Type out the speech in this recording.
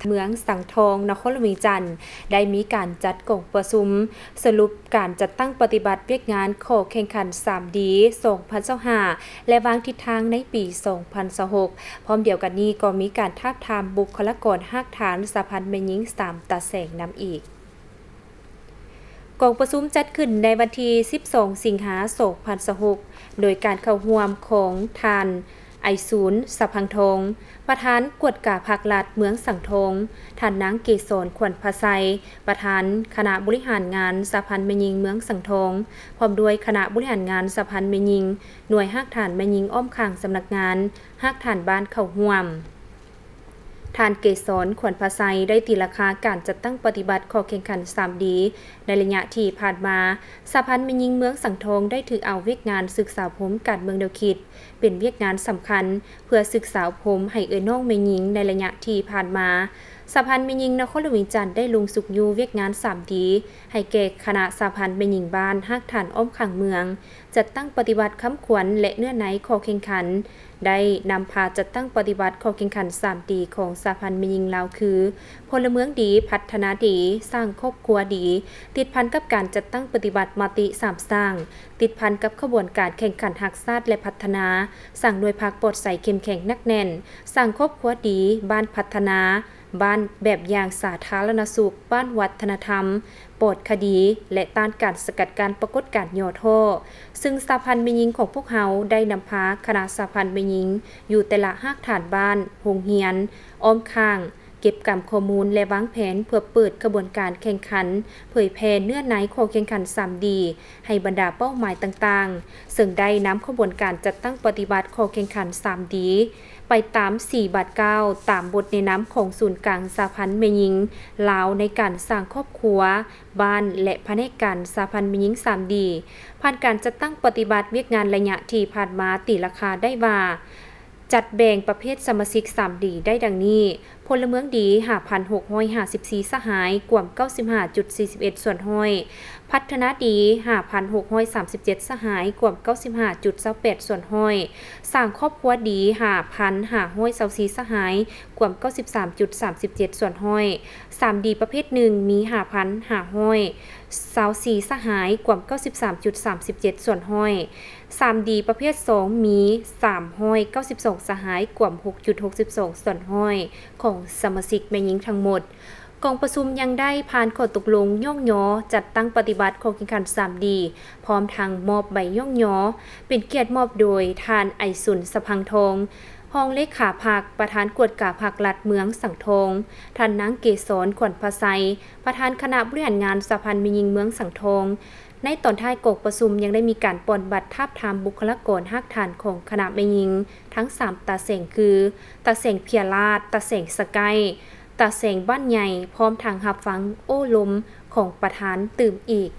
ເມືອງສັງທອງ ນະຄອນຫຼວງວຽງຈັນ ໄດ້ມີການຈັດກອງປະຊຸມສະຫຼຸບການຈັດຕັ້ງປະຕິບັດວຽກງານຂໍ້ແຂ່ງຂັນ ສາມດີ ສອງພັນຊາວຫ້າ ແລະ ວາງທິດທາງໃນປີສອງພັນຊາວຫົກ. ພ້ອມດຽວກັນນີ້ກໍມີການທາບທາມບຸກຄະລາກອນຮາກຖານສະຫະພັນແມ່ຍິງສາມຕາແສງນຳອີກ. ກອງປະຊຸມຈັດຂຶ້ນໃນວັນທີສິບສອງ ສິງຫາ ສອງພັນຊາວຫົກ ໂດຍການເຂົ້າຮ່ວມຂອງທ່ານ ໄອສູນ ສະພັງທອງ ປະທານກວດກາພັກລັດເມືອງສັງທອງ, ທ່ານນາງ ເກສອນ ຂວັນພາໄຊ ປະທານຄະນະບໍລິຫານງານສະຫະພັນແມ່ຍິງເມືອງສັງທອງ ພ້ອມດ້ວຍຄະນະບໍລິຫານງານສະຫະພັນແມ່ຍິງ ໜ່ວຍຮາກຖານແມ່ຍິງອ້ອມຂ້າງສຳນັກງານຮາກຖານບ້ານເຂົ້າຮ່ວມ. ທ່ານ ເກສອນ ຂວັນພາໄຊ ໄດ້ຕີລາຄາການຈັດຕັ້ງປະຕິບັດຂໍ້ແຂ່ງຂັນ ສາມດີ ໃນໄລຍະທີ່ຜ່ານມາ. ສະຫະພັນແມ່ຍິງເມືອງສັງທອງໄດ້ຖືເອົາວຽກງານສຶກສາອົບຮົມການເມືອງແນວຄິດ ເປັນວຽກງານສຳຄັນ ເພື່ອສຶກສາອົບຮົມໃຫ້ເອື້ອຍນ້ອງແມ່ຍິງໃນໄລຍະທີ່ຜ່ານມາ. ສະຫະພັນແມ່ຍິງນະຄອນຫຼວງວຽງຈັນ ໄດ້ລົງຊຸກຍູ້ວຽກງານ ສາມດີ ໃຫ້ແກ່ຄະນະສະຫະພັນແມ່ຍິງບ້ານຮາກຖານອ້ອມຂ້າງເມືອງ, ຈັດຕັ້ງປະຕິບັດຄຳຂວັນ ແລະ ເນື້ອໃນຂໍ້ແຂ່ງຂັນ ໄດ້ນຳພາຈັດຕັ້ງປະຕິບັດຂໍ້ແຂ່ງຂັນ ສາມດີ ຂອງສະຫະພັນແມ່ຍິງລາວ ຄື ພົນລະເມືອງດີ, ພັດທະນາດີ, ສ້າງຄອບຄົວດີ, ຕິດພັນກັບການຈັດຕັ້ງປະຕິບັດມະຕິສາມສ້າງ, ຕິດພັນກັບຂະບວນການແຂ່ງຂັນຮັກຊາດ ແລະ ພັດທະນາ, ສ້າງໜ່ວຍພັກປອດໃສເຂັ້ມແຂງໜັກແໜ້ນ, ສ້າງຄອບຄົວດີ, ບ້ານພັດທະນາ, ບ້ານແບບຢ່າງສາທາລະນະສຸກ, ບ້ານວັດທະນະທຳ, ປອດຄະດີ ແລະ ຕ້ານການສະກັດກັ້ນປາກົດການຫຍໍ້ທໍ້, ຊຶ່ງສະຫະພັນແມ່ຍິງຂອງພວກເຮົາໄດ້ນຳພາຄະນະສະຫະພັນແມ່ຍິງຢູ່ແຕ່ລະຮາກຖານບ້ານ, ໂຮງຮຽນ, ອ້ອມຂ້າງ, ເກັບກຳຂໍ້ມູນ ແລະ ວາງແຜນເພື່ອເປີດຂະບວນການແຂ່ງຂັນ, ເຜີຍແຜ່ເນື້ອໃນຂໍ້ແຂ່ງຂັນ ສາມດີ ໃຫ້ບັນດາເປົ້າໝາຍຕ່າງໆ, ເຊິ່ງໄດ້ນຳຂະບວນການຈັດຕັ້ງປະຕິບັດຂໍ້ແຂ່ງຂັນ ສາມດີ ໄປຕາມສີ່ບາດກ້າວ ຕາມບົດແນະນຳຂອງສູນກາງສະຫະພັນແມ່ຍິງລາວ ໃນການສ້າງຄອບຄົວ, ບ້ານ ແລະ ພະແນກການສະຫະພັນແມ່ຍິງ ສາມດີ. ຜ່ານການຈັດຕັ້ງປະຕິບັດວຽກງານໄລຍະທີ່ຜ່ານມາ ຕີລາຄາໄດ້ວ່າ ຈັດແບ່ງປະເພດສະມາຊິກ ສາມດີ ໄດ້ດັ່ງນີ້: ພົນລະເມືອງດີ ຫ້າພັນຫົກຮ້ອຍຫ້າສິບສີ່ສະຫາຍ, ກວມເກົ້າສິບຫ້າຈຸດສີ່ສິບເອັດສ່ວນຮ້ອຍ, ພັດທະນາດີ ຫ້າພັນຫົກຮ້ອຍສາມສິບເຈັດສະຫາຍ, ກວມເກົ້າສິບຫ້າຈຸດຊາວແປດສ່ວນຮ້ອຍ, ສ້າງຄອບຄົວດີ ຫ້າພັນຫ້າຮ້ອຍຊາວສີ່ສະຫາຍ, ກວມເກົ້າສິບສາມຈຸດສາມສິບເຈັດສ່ວນຮ້ອຍ, ສາມດີປະເພດໜຶ່ງ ມີ ຫ້າພັນຫ້າຮ້ອຍຊາວສີ່ສະຫາຍ, ກວມເກົ້າສິບສາມຈຸດສາມສິບເຈັດສ່ວນຮ້ອຍ, ສາມດີປະເພດສອງ ມີ ສາມຮ້ອຍເກົ້າສິບສອງສະຫາຍ, ກວມຫົກຈຸດຫົກສິບສອງສ່ວນຮ້ອຍຂອງສະມາຊິກແມ່ຍິງທັງໝົດ. ກອງປະຊຸມຍັງໄດ້ຜ່ານຂໍ້ຕົກລົງຍ້ອງຍໍຈັດຕັ້ງປະຕິບັດຂໍ້ແຂ່ງຂັນ ສາມດີ ພ້ອມທັງມອບໃບຍ້ອງຍໍ ເປັນກຽດມອບໂດຍທ່ານ ໄອສຸນ ສະພັງທອງ ຮອງເລຂາພັກ, ປະທານກວດກາພັກລັດເມືອງສັງທອງ, ທ່ານນາງ ເກສອນ ຂວັນພາໄຊ ປະທານຄະນະບໍລິຫານງານສະຫະພັນແມ່ຍິງເມືອງສັງທອງ. ໃນຕອນທ້າຍກອງປະຊຸມຍັງໄດ້ມີການປ່ອນບັດທາບທາມບຸກຄະລາກອນຮາກຖານຂອງຄະນະແມ່ຍິງທັງສາມຕາແສງຄື ຕາແສງເພຍລາດ, ຕາແສງສະໄກ, ຕາແສງບ້ານໃຫຍ່, ພ້ອມທັງຮັບຟັງໂອ້ລົມຂອງປະທານຕື່ມອີກ.